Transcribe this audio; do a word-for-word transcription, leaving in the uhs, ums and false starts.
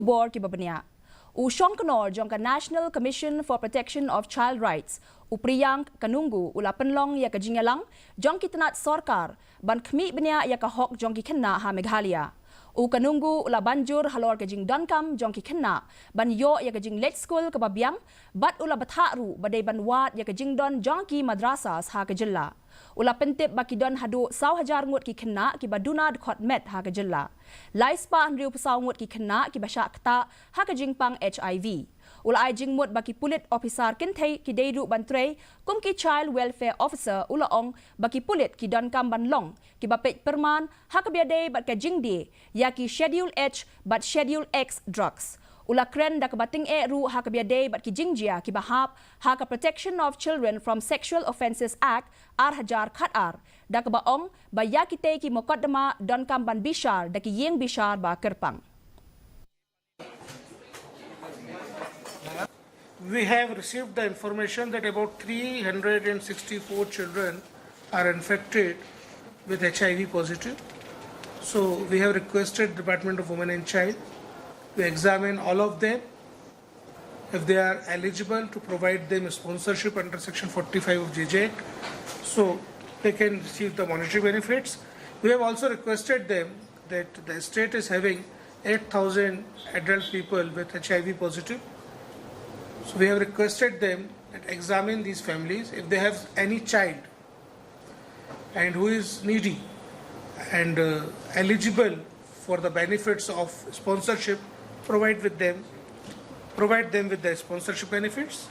bor kiba bniah. U shongknor jong ka National Commission for Protection of Child Rights, u Priyank Kanungo, u la pynlong ïa ka jingïalang jong ki tnat sorkar ban khmih bniah ïa ka hok jong ki khynnah ha Meghalaya. U Kanungo u la banjur halor ka jingdonkam jong ki khynnah ban ïoh ïa ka jingleit skul kaba biang, bad u la bthah ruh ba dei ban wad ïa ka jingdon jong ki madrasas ha ka jylla. U la pyntip ba ki don haduh saw hajar ngut ki khynnah kiba duna dkhot met ha ka jylla. Lai spah hynriew phew saw ngut ki khynnah kiba shah ktah ha ka jingpang H I V. U la ai jingmut ba ki pulit ophisar kynthei ki dei ruh ban trei kum ki Child Welfare Officer. U la ong ba ki pulit ki donkam ban long kiba peit pyrman ha kaba ïadei bad ka jingdie ïa ki Schedule H bad Schedule X drugs. U la kren da kaba tyngeh ruh ha kaba ïadei bad ki jingjia kiba hap ha ka Protection of Children from Sexual Offences Act ar hajar khatar, da kaba ong ba ïa kitei ki mokotduma donkam ban bishar da ki ïing bishar ba kyrpang. We have received the information that about three hundred sixty-four children are infected with H I V positive. So we have requested Department of Women and Child to examine all of them, if they are eligible, to provide them sponsorship under Section forty-five of J J Act, so they can receive the monetary benefits. We have also requested them that the state is having eight thousand adult people with H I V positive. So we have requested them that examine these families. If they have any child and who is needy and uh, eligible for the benefits of sponsorship, provide with them, provide them with the sponsorship benefits.